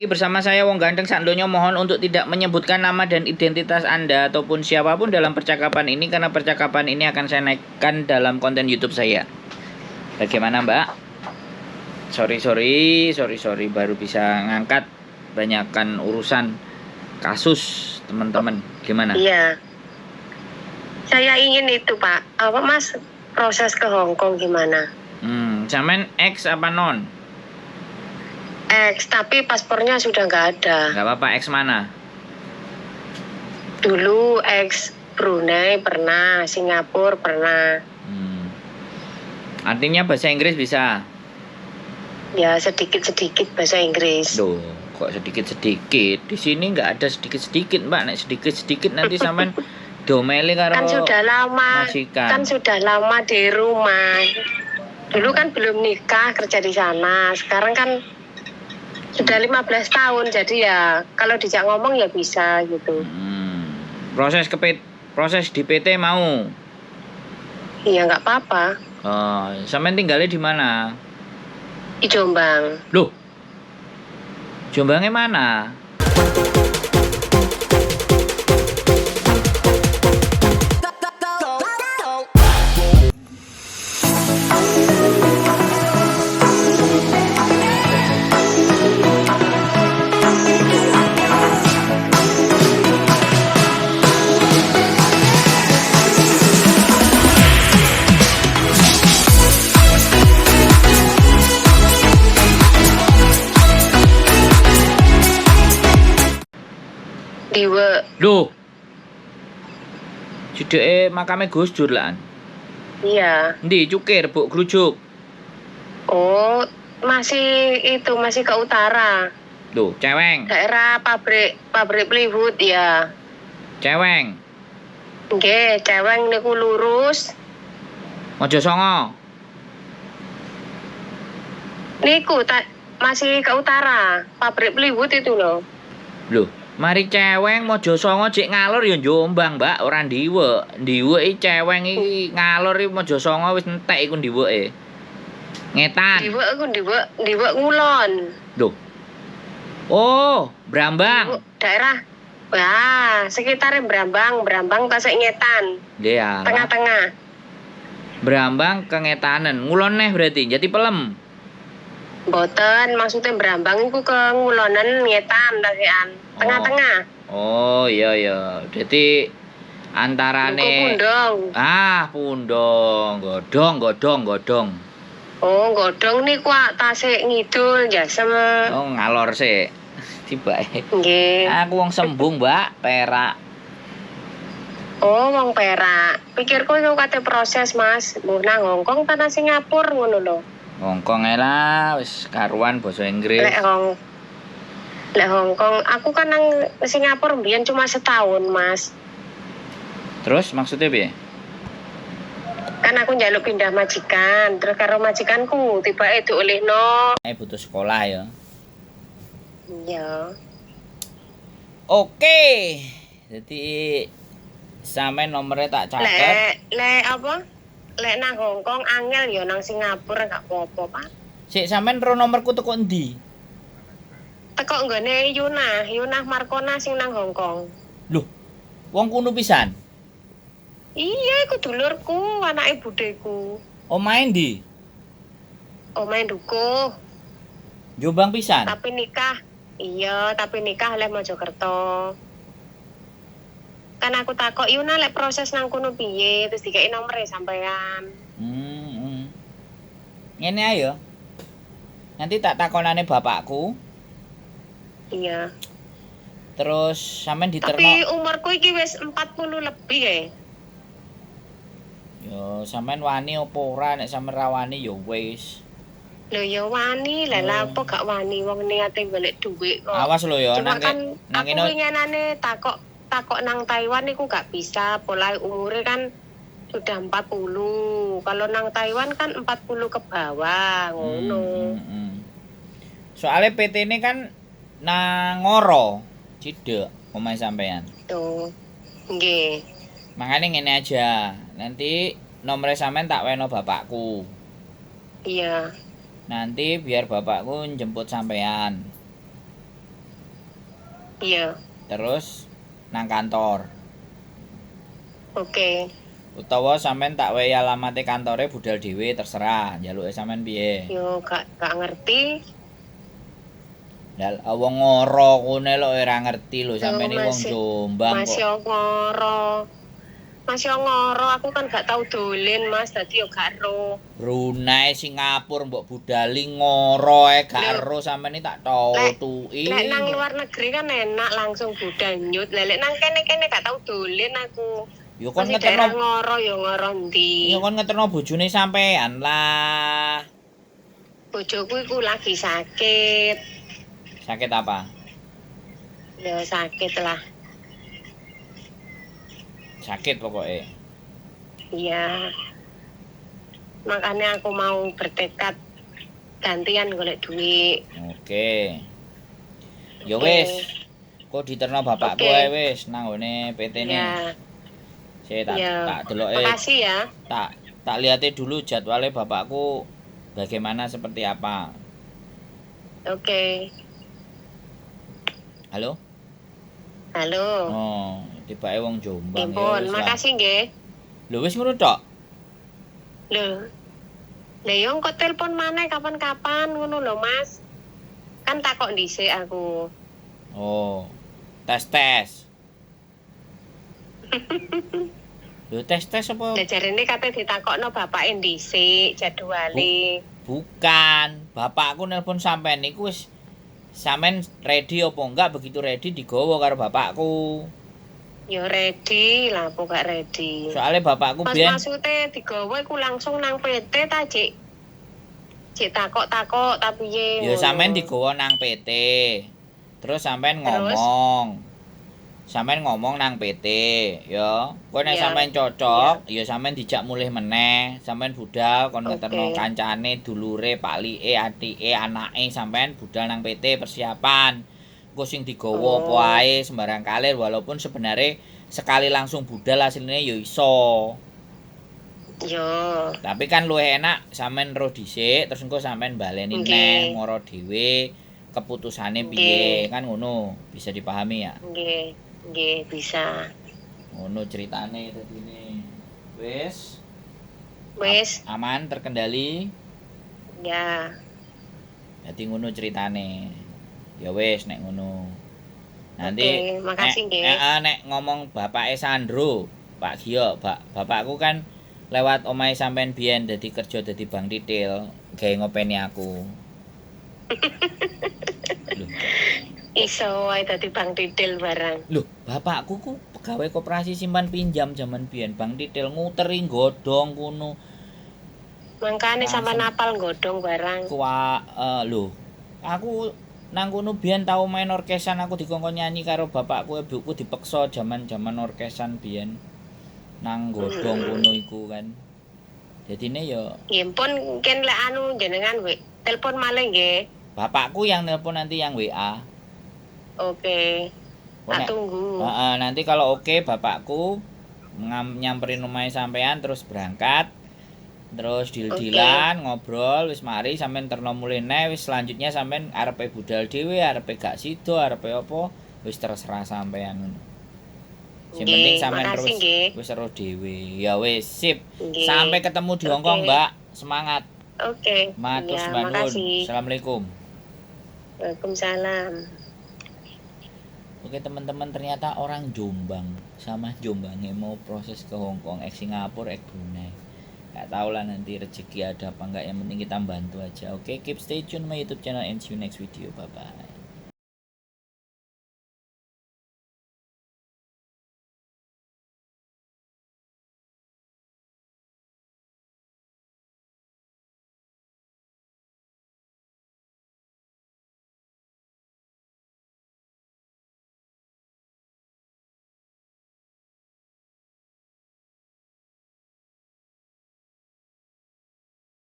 Bersama saya Wong Ganteng Sandonyo, mohon untuk tidak menyebutkan nama dan identitas Anda ataupun siapapun dalam percakapan ini, karena percakapan ini akan saya naikkan dalam konten YouTube saya. Bagaimana, Mbak? Sorry, sorry, sorry, sorry, baru bisa ngangkat, banyakkan urusan kasus teman-teman. Gimana? Iya. Saya ingin itu, Pak. Apa, Mas, proses ke Hong Kong gimana? Sampean X apa non? X, tapi paspornya sudah nggak ada. Nggak apa-apa, X mana? Dulu X Brunei pernah, Singapura pernah. Artinya bahasa Inggris bisa? Ya, sedikit-sedikit bahasa Inggris. Duh, kok sedikit-sedikit? Di sini nggak ada sedikit-sedikit, Mbak. Nek sedikit-sedikit nanti sampean domeli karo kan sudah lama, majikan. Kan sudah lama di rumah. Dulu kan belum nikah, kerja di sana. Sekarang kan sudah 15 tahun, jadi ya kalau dijak ngomong ya bisa gitu. Proses ke proses di PT mau? Iya, nggak apa-apa. Oh, sampean tinggalnya di mana? Di Jombang. Loh, Jombangnya mana? Diwe. Loh. Cedeke makame Gus Dur lan. Iya. Endi Cukir, Buk Grujuk? Oh, masih itu, masih ke utara. Loh, Ceweng. Daerah pabrik plywood ya. Ceweng. Nggih, Ceweng niku lurus. Mojosongo. Niku masih ke utara, pabrik plywood itu loh. Loh, mari Ceweng Mojosongo jek ngalor ya Jombang, Mbak, ora ndiwek. Ndiwek iki Ceweng iki ngalor iki Mojosongo wis entek iku ndiweke. Ngetan. Ndiwek iku ndiwek ngulon. Loh. Oh, Brambang. Ndiwek daerah wah, sekitarnya Brambang, tasik ngetan. Iya. Tengah-tengah. Brambang ke ngetanen, ngulon neh berarti, Jati Pelem. Mboten, maksudnya Brambang iku ke ngulonen ngetan tasikan. Tengah-tengah. Oh, iya iya. Jadi antarane Pundong. Ah, Pundong, Godong. Oh, Godong niku tasik ngidul Jasem. Oh, ngalor sik. Tibake. Nggih. Aku wong Sembung, Mbak, Perak. Oh, wong Perak. Pikirku iku kate proses, Mas. Mbuh nang Hong Kong ta nang Singapura ngono lho. Hong Kong ae lah, wis karuan basa Inggris. Lek Hong Kong, aku kan nang Singapura mbiyen cuma setahun, Mas. Terus maksudnya piye? Kan aku njaluk pindah majikan, terus karo majikanku tibake diolehno. Butuh sekolah ya. Iya. Oke. Jadi sampe nomornya tak catet. Lek apa? Lek nang Hong Kong angel ya, nang Singapura gak apa-apa, Pak. Sik sampean ro nomorku teko endi? Teko nggone Yunah Markona sing nang Hong Kong. Loh, wong kuno pisan. Iya, iku dulurku, anake budheku. Omahe ndi? Omahe Dukuh. Jombang pisan. Tapi nikah. Iya, tapi nikah oleh Mojokerto. Kan aku takok Yuna lek proses nang kono piye, terus dikeki nomere sampean. Ngene ayo. Nanti tak takonane bapakku. Iya. Terus sampean diterno. Tapi umurku iki wis 40 lebih ya. Yo, sampean wani opo ora? Nek sampean ra wani ya wis. Lho ya wani, lah lha apa gak wani wong niate golek dhuwit kok. Awas lho ya nang kan aku winginane takok nang Taiwan iku gak bisa, pola umure kan sudah 40. Kalau nang Taiwan kan 40 ke bawah ngono. Soale PT ini kan nang Ngoro, cidek omahe sampean. Tuh. Nggih. Makane ngene aja, nanti nomore sampean tak weno bapakku. Iya. Nanti biar bapakku jemput sampean. Iya. Terus nang kantor. Oke. Utawa sampean tak wehi alamate kantore budal dhewe terserah, njaluke sampean piye. Yo gak ngerti. Lah wong ngoro kune lho ora ngerti lho sampean iki wong Jombang kok. Masih ngoro. Masih ngoro, aku kan gak tau dolen, Mas, dadi yo gak ero. Brunei, Singapura mbok budali ngoro ae gak ero sampean iki tak tutuki. Lek nang luar negeri kan enak langsung budal nyut. Lek nang kene-kene gak tau dolen aku. Yo kon ngeterno ngoro yo ngoro ndi. Yo kon ngeterno bojone sampean lah. Bojoku iku lagi sakit. Sakit apa? Ya sakit lah. Sakit pokoknya. Iya. Makanya aku mau bertekad gantian golek duit. Oke. Ya wis. Kok diterno bapakku ae wis nang nggone PT-ne. Ya. Saya tak deloke. Makasih ya. Tak lihate dulu jadwalnya bapakku bagaimana seperti apa. Oke. Halo? Halo. Oh, tibake wong Jombang. Ya, makasih nggih. Lho wis ngono tok. Lho. Lha yo kok telepon maneh kapan-kapan ngono lho, Mas. Kan takok dhisik aku. Oh. Tes-tes. Lho tes-tes apa? Lah jarene kate ditakokno bapake dhisik jadwale. Bukan, bapakku nelpon sampean niku wis sampean ready apa enggak, begitu ready digowo karo bapakku. Ya ready lah, apa gak ready. Soalnya bapakku biyen maksude digowo iku langsung nang PT ta, Cik? Cik takok-takok ta piye? Ya sampean digowo nang PT. Terus sampean ngomong. Sampean ngomong nang PT, ya. Kowe nek sampean cocok, ya sampean dijak mulih meneh, sampean budal kon ngeterno kancane, dulure, palike, atike, anake, sampean budal nang PT persiapan. Engko sing digawa apa ae sembarang kalir walaupun sebenarnya sekali langsung budal asline ya iso. Yo. Tapi kan luwih enak sampean ro dhisik terus engko sampean baleni neh ngoro dhewe keputusane piye kan ngono, bisa dipahami ya? Nggih. Nggih, bisa. Ngono ceritane dadine. Wis. Wis. Aman terkendali? Ya. Dadi ngono ceritane. Ya wis nek ngono. Nanti makasih nggih. Nek ngomong bapake Sandro, Pak Gio, bapakku kan lewat omahe sampean biyen dadi kerja dadi Bang Titil, gawe ngopeni aku. Loh. Iso wae dadi Bang Titil barang. Loh, bapakku ku pegawai koperasi simpan pinjam jaman biyen, Bang Titil nguteri godhong kuno. Mangkane sampean apal godhong barang. Kuwa lho, aku nang kono biyen tau main orkesan, aku dikongkon nyanyi karo bapakku, ibuku dipeksa jaman-jaman orkesan biyen nang godhong kono iku kan. Dadine ya nggih pun ken lek anu jenengan telepon malih nggih. Bapakku yang nelpon nanti yang WA. Oke. Tak tunggu. Nanti kalau oke bapakku nyamperin omahe sampean terus berangkat. Terus deal-dealan, ngobrol wis mari sampean terno mulih neh wis selanjutnya sampean arepe budal dhewe, arepe gak sido, arepe apa wis terserah sampean ngono. Sing penting sampean terus wis seru dhewe. Ya wis sip. Sampai ketemu di Hong Kong, Mbak. Semangat. Oke. Matur sembah nuwun. Assalamualaikum. Waalaikumsalam. Oke teman-teman, ternyata orang Jombang sama Jombangnya mau proses ke Hong Kong, ex Singapura, ex Brunei. Gak tau lah nanti rezeki ada apa enggak, yang penting kita bantu aja. Oke, keep stay tune my YouTube channel and see you next video. Bye bye.